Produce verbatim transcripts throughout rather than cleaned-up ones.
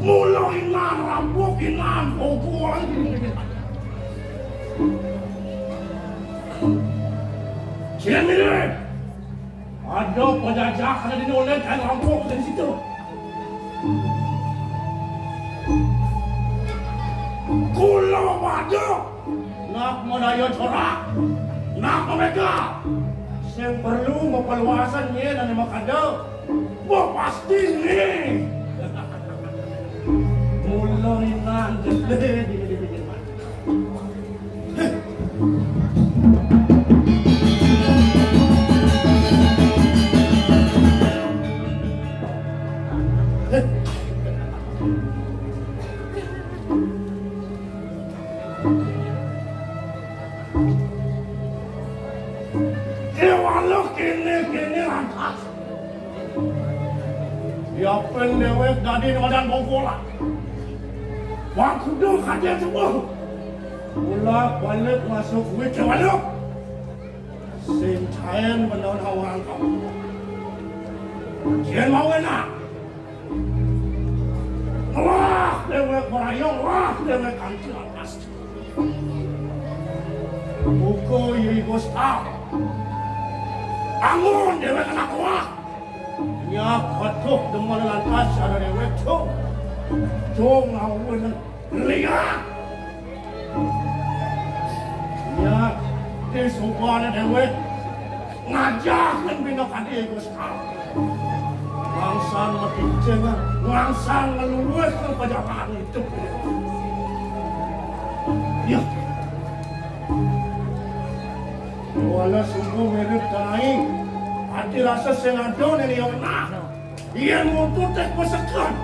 Mula inan rampok inan pokok. Sing mirip. Ada penjajah ada di Nolen, kan rampok dari situ. Kula pada nak madaya corak, nak mamega. Sing perlu mapaluasan yen ane makada. Wah, pasti ni. Mula inan gede di pinggir mata. Kewala kene-kene lantas. Yapen dewek dadi nodan bongkolan. Wang kudu kaje semua. Ulak balik masuk wit kewala. Sing caen menawan hawang kamu. Yen mau enak. Wah, dewek merayong, wah, dewek kanti lantas. Buku Yui Gustav. Bangun dewek anak wah. Nya kotoh demen lantas ada dewek tu. Tu ngawin liat. Nya, di sumpahnya dewek. Ngajahkeun bina kadi Gusti. Mangsan mati cenah, mangsan ngeluluhkeun pajalan itu. Ya. Wala sungguh mirip tanai. Ati rasa sing ado nini omah. Yen mutu tek pesekan.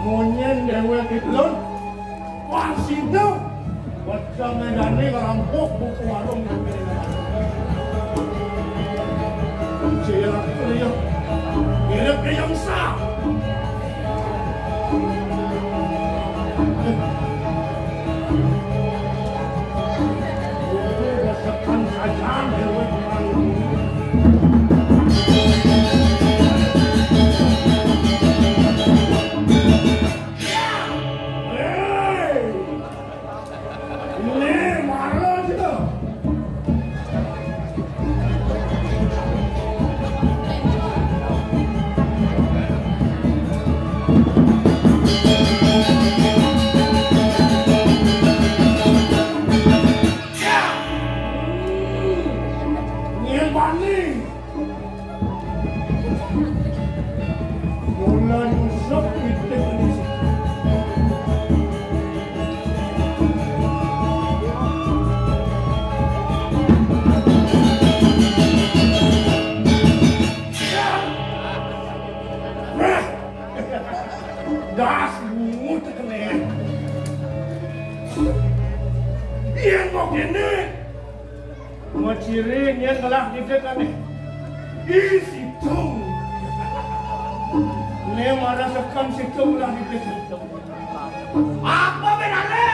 Monyen dewek itlun. Wah, sida. Wajah medane ngerampok buku warung. Cek ya, ya. Mirip ya, yang sah. Mula nyusuk titik ini. Nah, das bungut kene. Yen kok kene. Maciri yen ngelah didik ane. Ih, situng. Ne marah sekam situng ngelah didik. Apa bedane?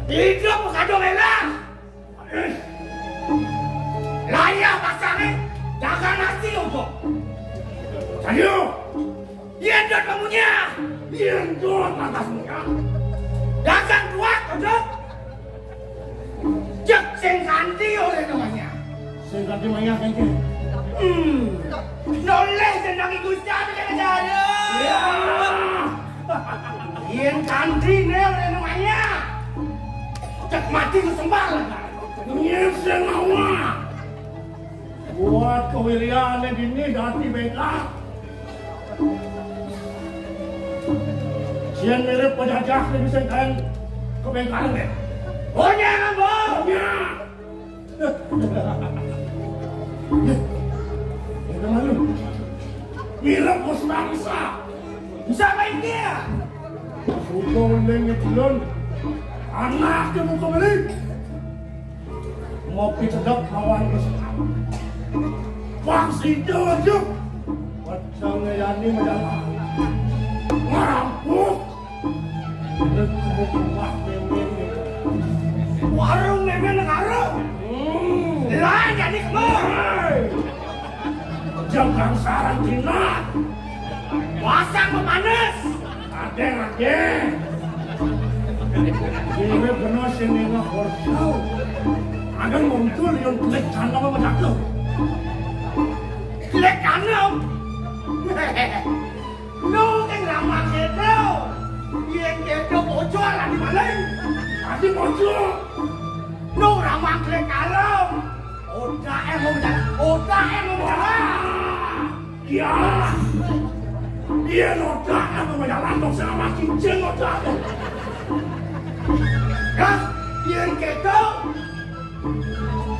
Hidup kadung elah. Layah pasangnya dagang nasi ogo. Ayo. Yen dot kamunya. Yen dot lantas munya. Dagang kuat ogo. Cek sing kanti oleh namanya. Sing kanti maya kanti. Hmm. Noleh jenang Gusti Adi kena cara. Ya. Yen kanti ne oleh namanya. Cek mati ku sembah lah. Yen sing awak. Buat kewiriane dini dati bengkak. Sien mirip penjajah ne bisa kaen kebengkalan deh. Onya ngambo. Onya. Itu malu. Mirip bos bangsa. Bisa main dia. Sudah uleng ngecelon. Anak ke muka beli. Ngopi cedek lawan wis. Wah, sida aja. Wajah ngeyani mendalam. Ngerampuk. Wah, memen. Warung memen negara. Hmm. Lah, jadi kemana? Jangan sarang jinak. Deng, Deng. Dhewe bener sing nengah Horsau. Ada muncul yang jelek sana apa jatuh. Jelek sana. Lu yang ramah gitu. Yang gitu bocor lagi maling. Lagi bocor. Lu ramah jelek kalau. Otak emang jalan. Otak emang jalan. Iya. Iya, otak emang jalan dong sama cincin otak. Hah? Yang gitu.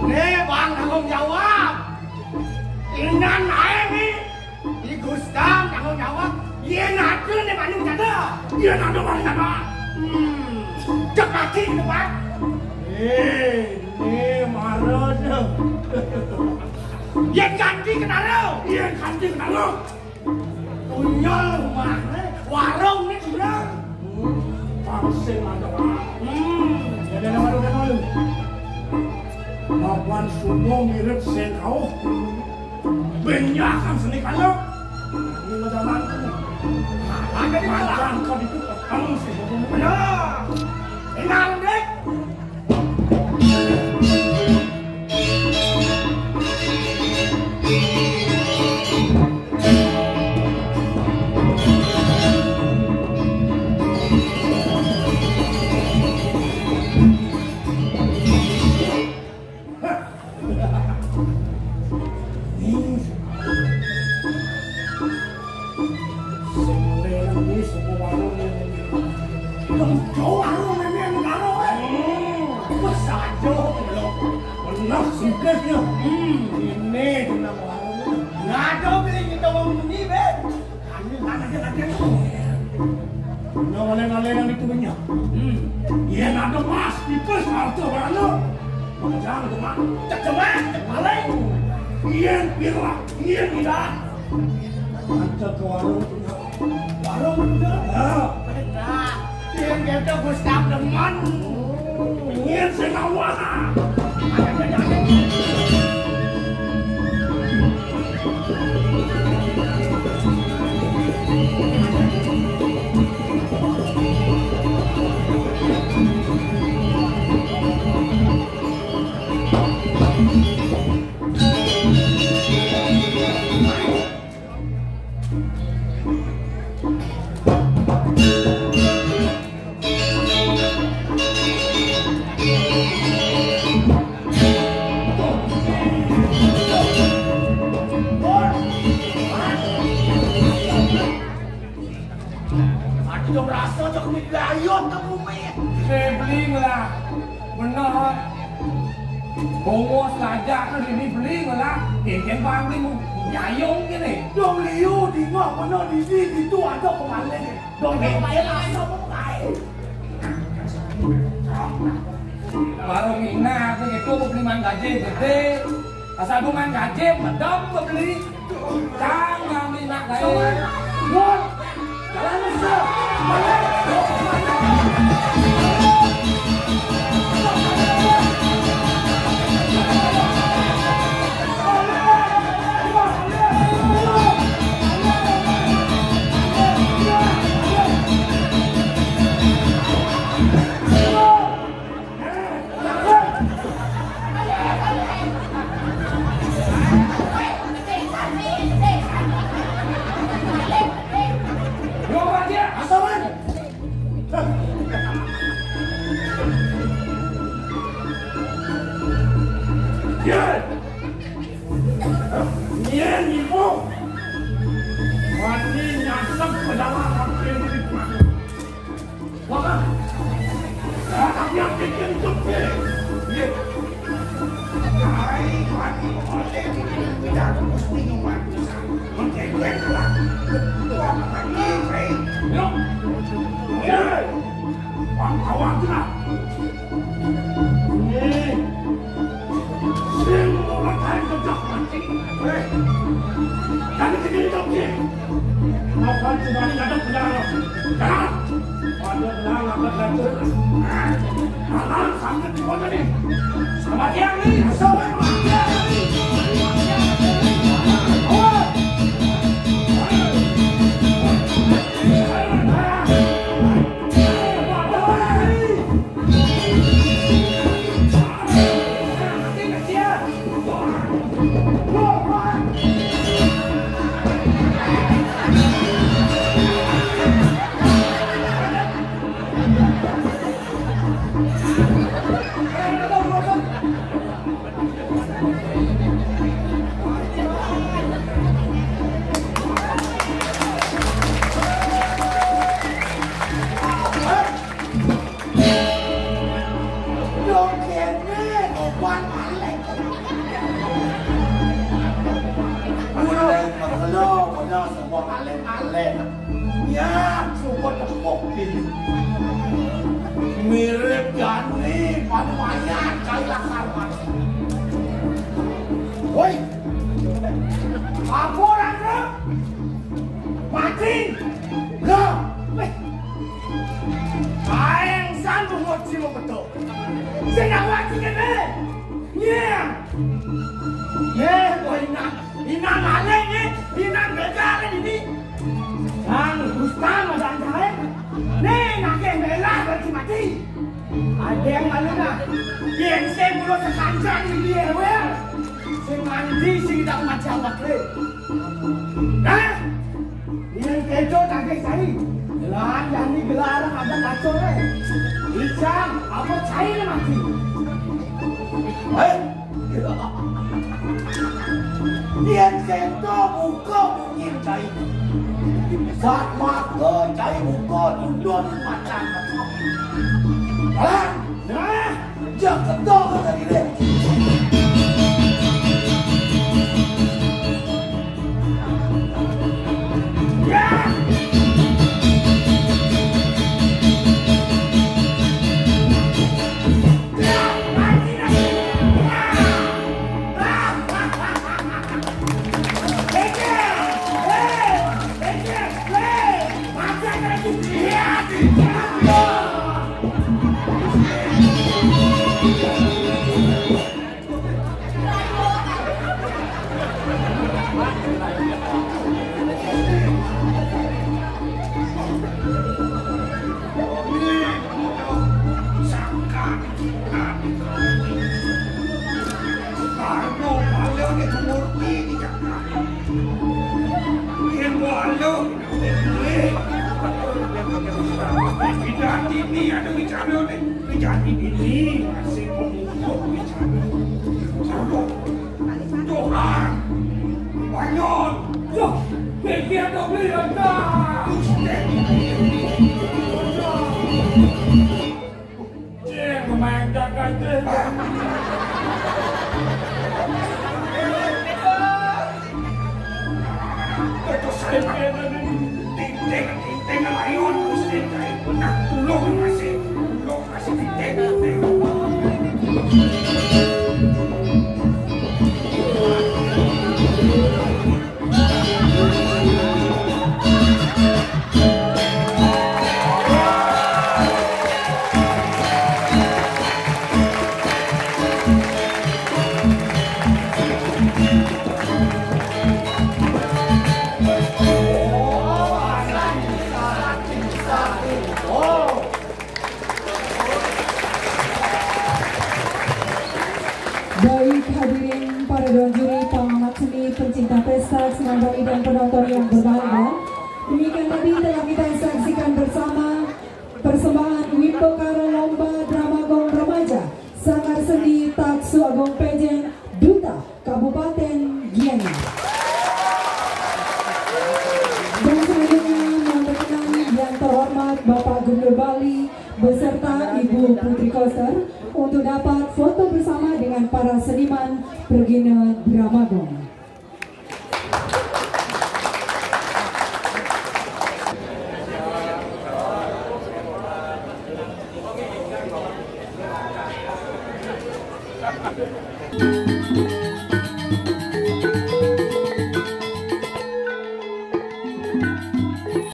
Nih, Bang, tanggung jawab. Inan ae nih. Di Gustang tanggung jawab. Yen ada nih Bandung jaga. Yen ada Bandung jaga. Hmm. Cek mati ke depan. Eh, ini marah. Yen ganti kenaro. Yen ganti kenaro. Punya rumah nih, warung nih bener. Pang sing ada. Hmm. Ya, ada malu, ada malu. Mapan sumo mirip sing kauh. Benyakan seni kalo. Ini zaman. Ada di mana? Macan kau itu ketemu sih. Benar. Tenang, Dek. Sing leren kuwi saka warung ngene iki. Lho, warung ngene iki karo, eh. Wes aja lho. Bener sugih ya. Hmm, ini jeneng warung. Ngaco pilih kita wong bengi, Ben. Kami mana aja lagi. Nang oleh-oleh nang itu punya. Hmm. Iya, ada mas, tipes, harta, barang. Jangan cuma cek cuma cek paling. Yen pira, yen tidak. Ada ke warung punya. Warung punya. Ya. Benar. Yen kita Gustav demen. Yen senawa. Aku dong rasa cok mi gayut ke bumi. Saya beli ngelah. Benar. Bongos lajak tu dini beli ngelah. Enten bang beli mu. Nyayong gini. Dong liu di ngah benar di di itu ada pemaling. Dong yang lain rasa pemain. Baru mina aku gitu aku beli manggaje gede. Asal aku manggaje medam beli. Jangan mina kae. Wah. Jalan musuh. Yen ibu wani nyasep ke dalam hati. Wah, tapi yang bikin gede. Hai, wani oleh bikin tidak mesti nyumat. Oke, gue telah. Wah, ini, Rey. Yo. Ye. Wah, awak lah. Ye. Sing ora kae kejak mancing. Eh. Jadi begini dong, Ki. Mau kan cuma ada kendaraan. Kendaraan. Ada kendaraan apa satu? Malah sampai di kota nih. Selamat siang nih. Selamat siang. Awas. Mirip jani, pada mayat, kayak karma. Woi, apa orang tu? Mati. Lah, weh. Aeng san bungut si mau betul. Sing awak sing kene. Iya. Ye, boy, inang, inang maling, eh. Inang begal ini. Sang Rustam ada ancahe. Nih, nake mela berarti mati. Ada yang malu nah. Yen sing mulut sekancan ini ya, wel. Sing mandi, sing tidak macam wakil. Nah, yen kejo nake cai. Gelar yang ini gelar ada kacau, eh. Icang, apa cai mati? Eh? Yen keto buka mungkin cai. Sat mata cai buka tundun macam. Alah, nah, jak keto ka diri. Ya! Ini ada bicara nih. Jadi ini masih pemusuh bicara. Tuhan, banyak. Yo, pikir dong, Lirata. Gusti. Eh, pemain kakak itu. Betul saya. Pikir dong, ini. Ting, ting, ting, layun, Gusti. Nah, lu masih, lu masih ting, ting, ting. Baik, hadirin para dewan juri, pengamat seni, pencinta pesta, senandai, dan penonton yang berbahagia. Demikian tadi telah kita saksikan bersama persembahan Wimbakara Lomba Drama Gong Remaja Sanggar Seni Taksu Agung Pejen, Duta Kabupaten Gianyar. Dan selanjutnya mohon berkenan yang terhormat Bapak Gubernur Bali beserta Ibu Putri Koster untuk dapat foto bersama dengan para seniman Pragina Drama Gong.